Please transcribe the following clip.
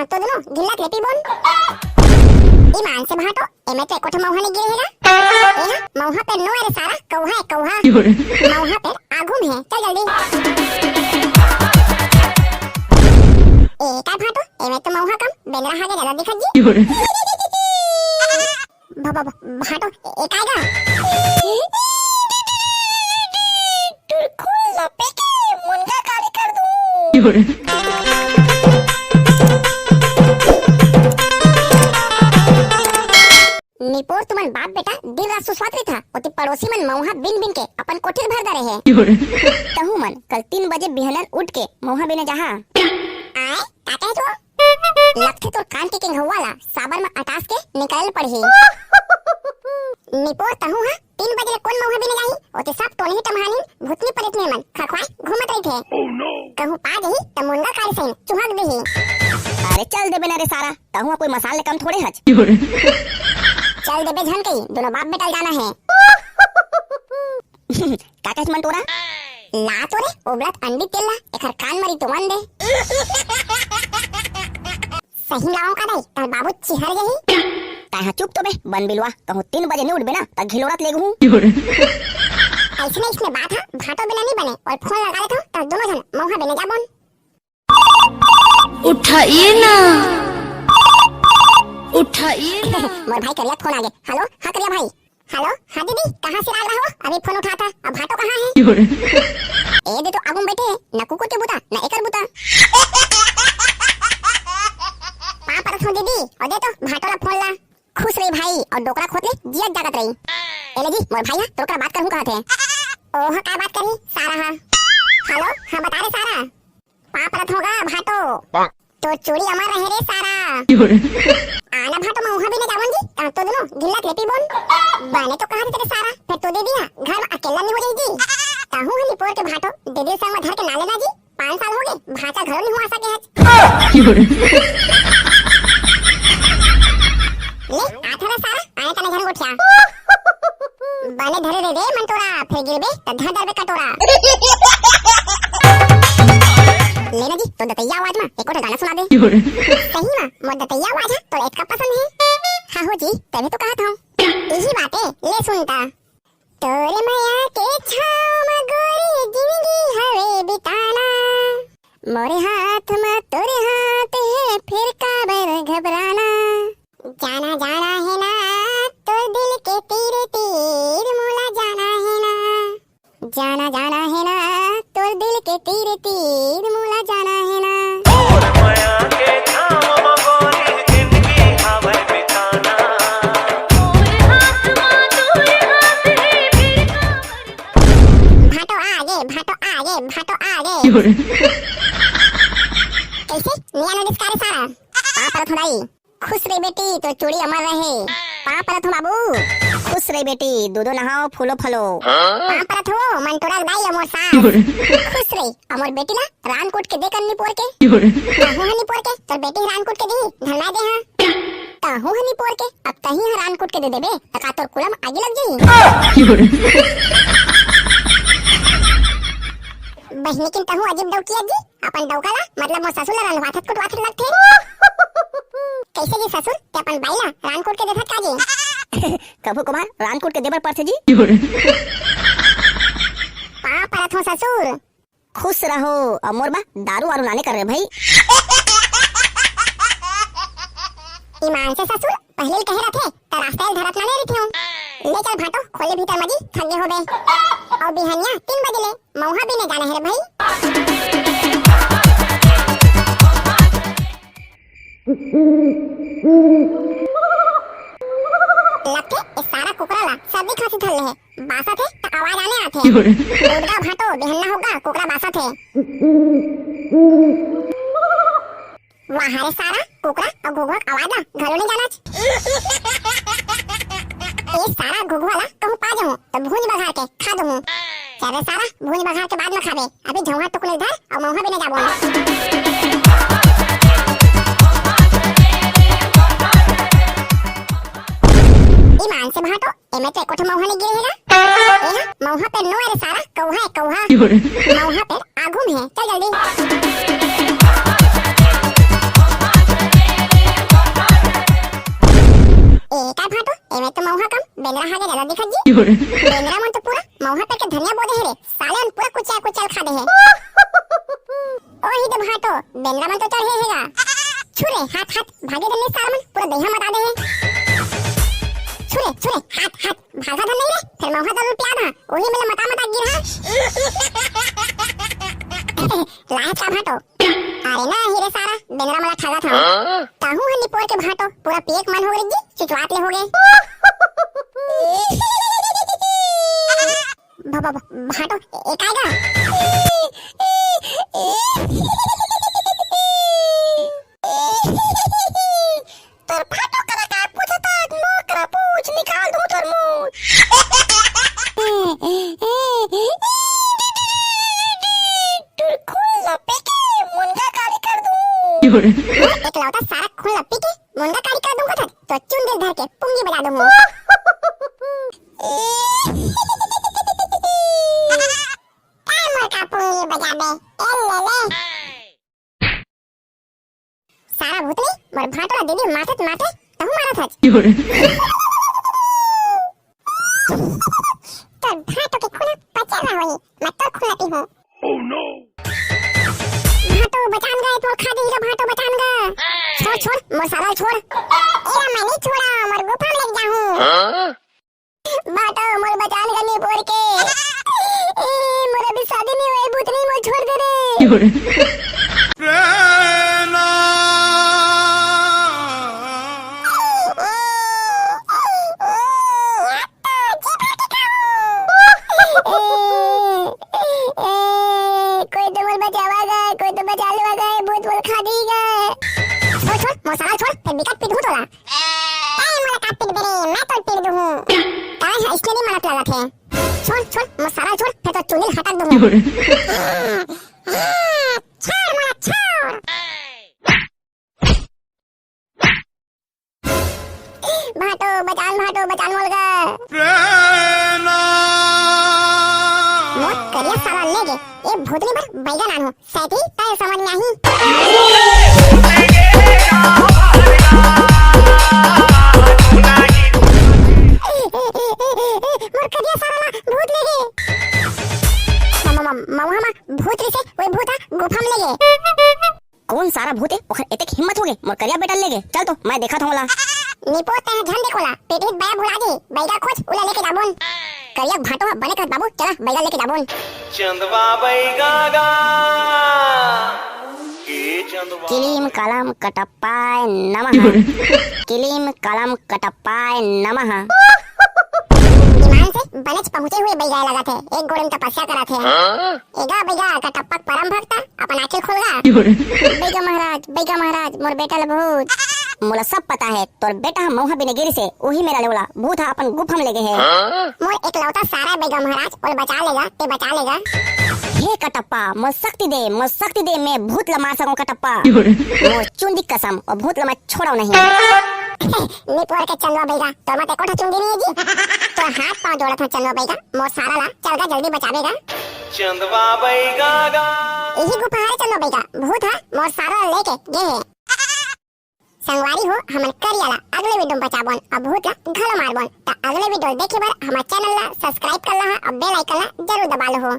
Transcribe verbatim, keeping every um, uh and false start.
तो दुनो गिल्ला के लेपी बोन। ईमान से भाटो, एमे तो एको ठो मउहा नइ गिरे हे गा। ए हा, मउहा पेड़ नो ए रे सारा, कउहा ए, कउहा। मउहा पेड़ आगू में हे, चल जल्दी। ए, का भाटो, एमे तो मउहा कम, बेंदरा हा गे जादा दिखत जी। भ-, भ-, भ-, भाटो, ए, काय गा? टुरकुल लपे के मुनगा काली कर दूं। निपोर तुमन बाप बेटा दिन रात सुसवात रहिथा, ओती पड़ोसी मन मउहा बिन बिन के अपन कोठिल भर दरे हे। तहू मन कल तीन बजे बिहनन उठ के मउहा बिने जाहा। आय, का कहे तू? लगथे तोर कान के केंघवा ला साबर म अटास के निकाल पड़ही। निपोर तहूं हा तीन बजे ले कोन मउहा बिने जाही? ओती सब टोनही टमहानिन भूतनी परेतनी मन खखवाए घूमत रहिथे। कहूं पा जही त मुनगा काली सही चुहक देही। अरे चल देबे ना रे सारा, तहूं हा कोई मसाल ले कम थोड़े हच। चल देबे झन कही, दुनो बाप बेटा ल जाना हे। का कहिस मंटोरा? ला तो रे, उबलत अंडी तेल ला, एखर कान मरी तो मन दे। सही लाओ का दाई, तोर बाबू चिहर गही। तैं हा चुप तो बे, बन बिलवा, कहूं तीन बजे नी उठबे ना, त घिलोड़त लेगहूं। अइसने, अइसने बात हा, भाटो बिना नी बने, अउ फोन लगा लेथों, त दुनो झन मउहा बिने जाबोन। उठाइए ना, उठाइए ना। मोर भाई करिया फोन आगे। हेलो, हाँ करिया भाई। हेलो, हाँ दीदी, कहाँ से लाग रहा हो? अभी फोन उठाथा, अब भाटो कहाँ है? ए दे तो आगू में बैठे, ना कुकुर के बूता, ना एकर बूता। पाँव परत हों दीदी, अउ दे तो भाटो ला फोन ला। खुश रही भाई, अउ डोकरा खोत ले जियत जागत रही। ए ले जी, मोर भाई हा, तोर करा बात करहूँ कहत हे। ओह, का बात करही, सारा हा? हेलो, हाँ बता रे सारा। पाँव परत हों गा भाटो। तोर चूड़ी अमर रहे रे सारा। आना भाटो, मउहा बिने जावन जी, तहूं तो दुनो गिल्ला के लेपी बोन। बने तो कहत हे तेरे सारा, फेर तो दीदी हा घर म अकेल्ला नी हो जाही जी। तहूं हा निपोर के भाटो, दीदी संग म धर के ना लेना जी, पाँच साल होगे, भांचा घलो नी हुआ सके हच। ले, आथा रे सारा, आने तने झन गोठिया। बने धरे रे रे मंटोरा, फेर गिरबे त धर डरबे कटोरा। ले ना जी, तोर दतइया आवाज म एको ठो गाना सुना दे। सही म, मोर दतइया आवाज ह तोला एतका पसंद हे। हाँ हो जी, तभे तो कहत हंव। इही बात ए, ले सुन त। तोर मया के छाँव म गोरी जिनगी हवे बिताना। मोरे हाथ म तोरे हाथ हे, फेर काबर घबराना। जाना जाना हे ना तोर दिल के तीर तीर, मोला जाना हे ना। जाना जाना हे ना तोर दिल के तीर तीर, मोला जाना हे ना। भाटो आगे, भाटो आगे, भाटो आगे। कइसे? नी आने दिस का रे सारा। पाँव परत हों दाई। खुश रही बेटी, तोर चूड़ी अमर रहे। पाँव परत हों बाबू। खुश रही बेटी, दूधो नहाओ, फूलो फलो। पाँव परत हों मंटोरा के दाई अउ मोर सास। खुश रही, अउ मोर बेटी ला रान कूट के दे कन निपोर के। तहूं हा निपोर के, तोर बेटी हा रान कूट के दिही, धरना दे हा। तहूं हा निपोर के, अब तहीं हा रान कूट के दे देबे, त का तोर कुला म आगी लग जाही? बहिनी किन तहूं अजीब डौकी अजी, अपन डौका ला, मतलब मोर ससुर ला रंधवाथत कुटवाथत लगथे। कइसे जी ससुर, ते अपन बाई ला रान कूट के देथत का जी? कभू कभार रान कूट के देबर परथे जी। पाँव परत हों ससुर। खुश रहो, अउ मोर बर दारू वारू लाने कर रे भई। ईमान से ससुर, पहली ल कहे रथे, त रास्ता ल धरत ना नहीं रहिथेंव। ले चल भाटो, खोले भीतर म जी, थक गे होबे। अउ बिहनिया तीन बजे ले मउहा बिने जाना हे रे भई। लगथे, ए सारा कुकरा ला सर्दी खांसी धर ले हे। बासत हे, त आवाज आने आथे। उठ गा भाटो, बिहन्ना होगे, कुकरा बासत हे। वाह रे सारा, कुकरा अउ घुघुआ के आवाज ला घलो नइ जानच। ए सारा, घुघुआ ला कहूं पा जहूं, त भूंज बघार के खा दूहूं। चल रे सारा, भूंज बघार के बाद म खाबे, अभी झउहा टुकनी धर अउ मउहा बिने जाबो। ईमान से भाटो, एमे तो एको ठो मउहा नइ गिरे हे गा। ए हा, मउहा पेड़ नो ए रे सारा, कउहा ए, कउहा। मउहा पेड़ आगू में हे, चल जल्दी। बेंदरा हा के ज्यादा दिखत जी। बेंदरा मन तो पूरा मउहा पेड़ के धनिया बो दे हे रे, साले मन पूरा कुचिया कुचिया ल खा दे हे। ओ ही दे भांटो, बेंदरा मन तो चढ़े हे गा। छु रे, हाथ, हाथ, भागे दे नहीं सार मन, पूरा दहिया मता दे हे। छु रे, छु रे, हाथ, हाथ, भागा धन नहीं रे, फिर मउहा दारू पिया था, वही मेले मता मता गिर हा। लाज का भांटो। अरे ना, ही रे सारा, बेंदरा मला ठगा था। ताहू हनी पोर के भांटो, पूरा पिए के मन हो गे जी, चिचवात ले हो गे। भ-, भ-, भ-, भांटो, ए काय गा? तोर भांटो करा काय पूछता, मोर करा पूछ, निकाल दूं तोर मूछ। तोर खून ला पी के मुनगा काली कर दूं। मोर एकलौता सारा खून ला पी के मुनगा काली कर दूं कथस, तो चुंदी ल धर के पुंगी बजा दूं। काय मोर का पुंगी बजाबे? ए ले ले। सारा भूतनी, मोर भांटो ला दीदी मारत मारत तहूं मारत हच। तोर भांटो के खून पचे ना होई, मैं तोर खून ला पीहूं। भांटो बचान गा, तोर खा दे हीरा भांटो बचान गा। छोड़, छोड़, मोर साला छोड़। एला मैं नहीं छोड़ा, मोर गुफा में लेके जाहूं। भांटो मोर बचान गा नी पोर के। ए, मोर अभी शादी नहीं होए, भूतनी मोर छोड़ दे रे। ए, कोई तो मोर बचावा गा, कोई तो बचा लेवा गा, भूत मोर खा देही गा। छोड़, छोड़, मोर साला छोड़, फिर बिकट पीटहूं तोला। ए, मोला का पीटबे रे, मैं तो पीट दूहूं। काय है, इसने नहीं मदद लगा थे। छोड़, छोड़, मोर साला छोड़, फिर तो चुंदी हटा दूंगा। छोड़, मोला छोड़। भांटो, बचान भांटो, बचान मोला गा। मोर करिया साला ले गे, ए भूतनी बर बैगा लानहूं, सैती तय समझ में आही। मोर करिया साला ला भूत ले गे। म-, म-, म-, मउहा मा भूत रिसे, वही भूत हा गुफा में ले गे। कौन सारा भूत हे, ओखर एतेक हिम्मत होगे, मोर करिया बेटा लेगे? चल तो, मैं देखत हूं ओला। निपो, तैं झन देख ओला, पेटही बया भुला दी, बैगा खोज, उला लेके जाबोन। करिया भांटो हा बने कहत बाबू, चला, बैगा लेके जाबोन। चंदवा बैगा गा, ए चंदवा। किलीम कलम कटप्पाय नमः। किलीम कलम कटप्पाय नमः। ईमान से बनेच पहुंचे हुए बैगा लगत हे, एक गोड़े में तपस्या करत हे। एगा बैगा कटप्पा के परम भक्त, अपन आँखी खोल गा। बैगा महाराज, बैगा महाराज, मोर बेटा ल भूत। मोला सब पता हे, तोर बेटा ह मउहा बिने गिरिस हे, उही मेरा ले ओला भूत ह अपन गुफा में लेगे हे। मोर एकलौता सारा बैगा महाराज, ओला बचा लेगा, तैं बचा लेगा। हे कटप्पा, मोर शक्ति दे, मोर शक्ति दे, मैं भूत ला मार सकूं कटप्पा। मोर चुंदी कसम, ओ भूत ला मैं छोड़व नहीं। निपोर के चंदवा बैगा, तोर मत एको ठा चुंदी नहीं हे जी। तोर हाथ पांव जोड़त हंव चंदवा बैगा, मोर सारा ला, चल गा जल्दी बचाबे गा। चंदवा बैगा गा। इही गुफा हरे चंदवा बैगा, भूत ह मोर सारा ला लेके गे हे। संगवारी हो, हमन करिया ला अगले video में बचाबोन, अउ भूत ला घलो मारबोन। त अगले video देखे बर हमर channel ला subscribe कर लहा अउ bell icon ला जरूर दबा लहो।